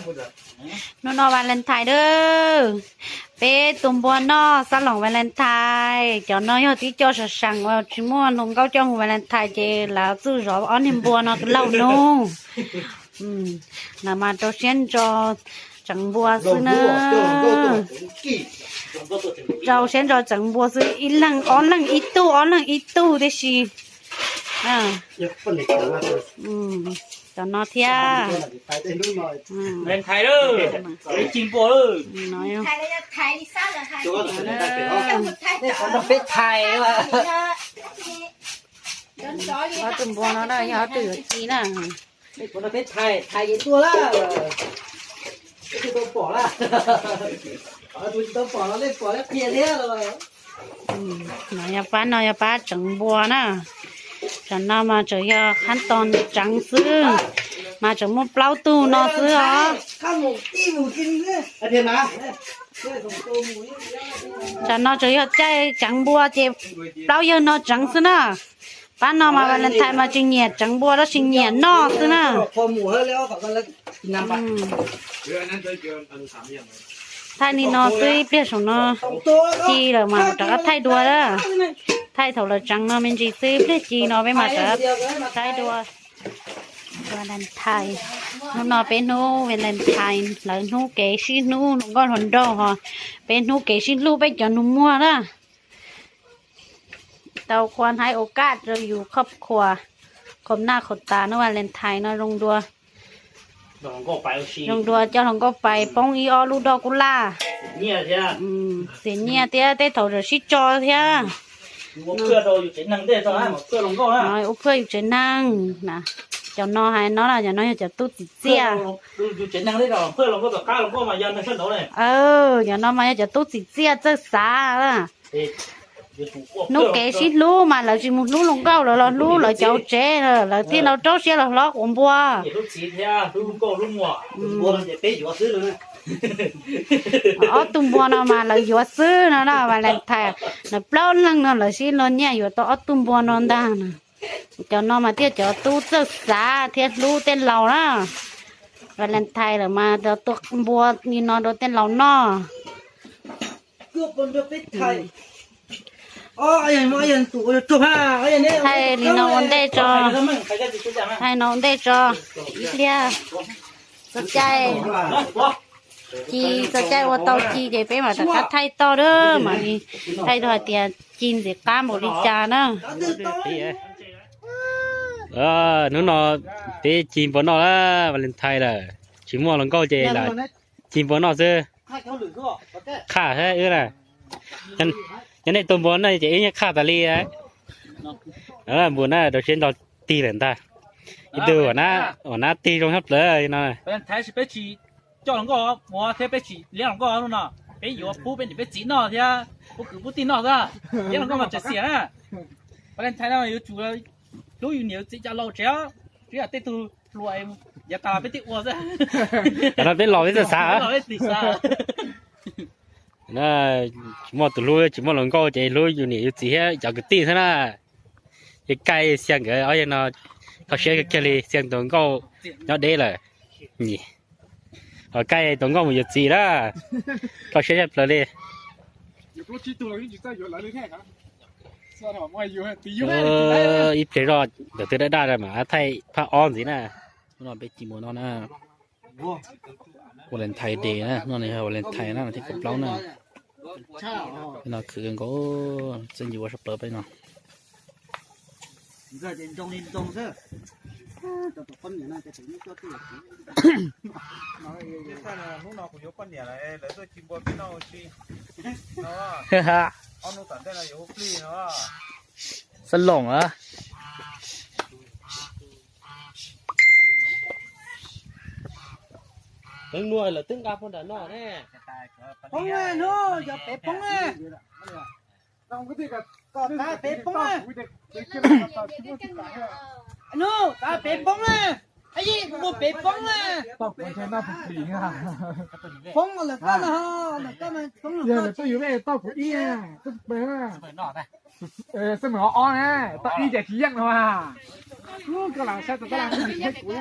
Hnub no Valentine dab, peb tus npua noj xab loos Valentine. Cov no yog tib co sam seem uas tsis muaj hluas nkauj coj mus Valentine ces lawv txuj zov ob niag npua no laug nub. Lawv mas rau siab ntso tseev npua xwb na. Rau siab ntso tseev npua xwb, ib leeg ob leeg ib tug, ob leeg ib tug tib si. Cov no thiab. Ob tug npua no na yog ob tug yuav ci na. Peb thais, thais ces tuag lawm. Peb twb tau pom lawm. Tus tsis tau pom los nej pom lawm qhia thiab los. No yog pab, no yog pab tseev npua na. Tam no mas tseem yog khab tog tseev xwb, mas tseem muaj plaub tug no xwb os. Tam no tseem yog caij tseev npua ces plaub yawg no tseev xwb na. Pab no mas Valentine mas tsis nyiam tseev npua tab sis nyiam noj xwb na. Thaij li no xwb, ib pliag saum no ci lawm mas rov qab thaij dua na. Thaij thaum lawv tseev no me ntsis xwb, ib pliag ci no peb mam rov qab thaij dua. Valentine, hnub no peb hnub Valentine, lawv hnub kev sib hlub hluas nkauj hluas nraug ho, peb hnub kev sib hlub peb cov nus muag na. Tau khua hnaib ua kaj rau yus khob khua, khom naj khom tas hnub Valentine no zoo dua. Zoo dua coj hluas nkauj pais poob ib ob lub doj kuj laj. Xiam nyiaj thiab tej thaum tseem sib tso thiab. Ua phaj yus tsev neeg na. Cov no hais no na, cov no yog cov tub txim txiaj. Cov no mas yog cov tub txim txiaj txawj xav. Hnub kev sib hlub mas lawv tsis mus hlub hluas nkauj, lawv los hlub lawv cov hauv tsev, lawv thiaj tau rau siab los hlob quav npua. Ob tug npua no mas lawv yuav xwb no na, Valentine, lawv plaub leeg no lawv sib luag nyiaj yuav tau ob tug npua no ntag na. Cov no mas thiaj cov tub txawj xav thiab hlub tej laus na. Valentine lawm mas tua npua li no rau tej laus noj. Thaij li no ua ntej tso, thaij no ua ntej tso, ib pliag txog caij ci, txog caij ua tau ci ces peb mam rov qab thaij toj dab mam li thaij dua hais tias ci ntxim qab npaum li cas na. Hnub no peb ci npua noj lawm, Valentine lawm, tsis muaj hluas nkauj ces lam ci npua noj xwb. Qhaj thiab wb na, nyob nej tua npua noj ces wb yeej qhaj tas li. Npua na rau siab ntso tig lawm ntag. Ib tug uas nab tig zoo tshaj plaws no. Coj hluas nkauj mus thiab peb tsis liab hluas nkauj no, peb yuav pub peb niam peb txiv noj thiab pub kwv pub tij noj xwb. Liab hluas nkauj mas tseem xiam na. Valentine no yuav tsum hlub yus niam yus txiv cov laus tsev, tsis yog tej tug hluas yav tas peb twb ua xwb. Peb los peb xav xav. Tsis muaj tus hlub, tsis muaj hluas nkauj ces hlub yus niam yus txiv thiab cov kwv tij xwb na. Ces kaij xia nkawd ob yawg no kho siab kiag li, xia tus nkauj nyob deb lawm. Ho kaij tus nkauj mus yuav txiv na, kho siab tshaj plaws li. Ib pliag zoj ntawm twg daj daj mas thaij phaj ob ntxiv na. Hnub no peb ci npua noj na. Valentine Day na, hnub no yog Valentine na, thib kaum plaub na. No khwv nkaus, txawj ncig ua sab plaws peb no. Hnub no kuv yuav poj niam lawm, lawv tuaj ci npua peb noj ua si. Ob hnub tom ntej no yuav ua plig no. Xab loos a. Peb nua lawv twb nqa puag nram no ne. Poob na, hnub yog peb poob na. Kom tas peb poob na. Hnub tas peb poob na. Muaj peb poob na. Poob lawm koj na, lawm koj na, poob lawm koj. Tuaj yuav toj kuv ib, xab meem ob ob na, toj ib ces tsis yeej no mas. Koj lam saib tau tab laj kuv.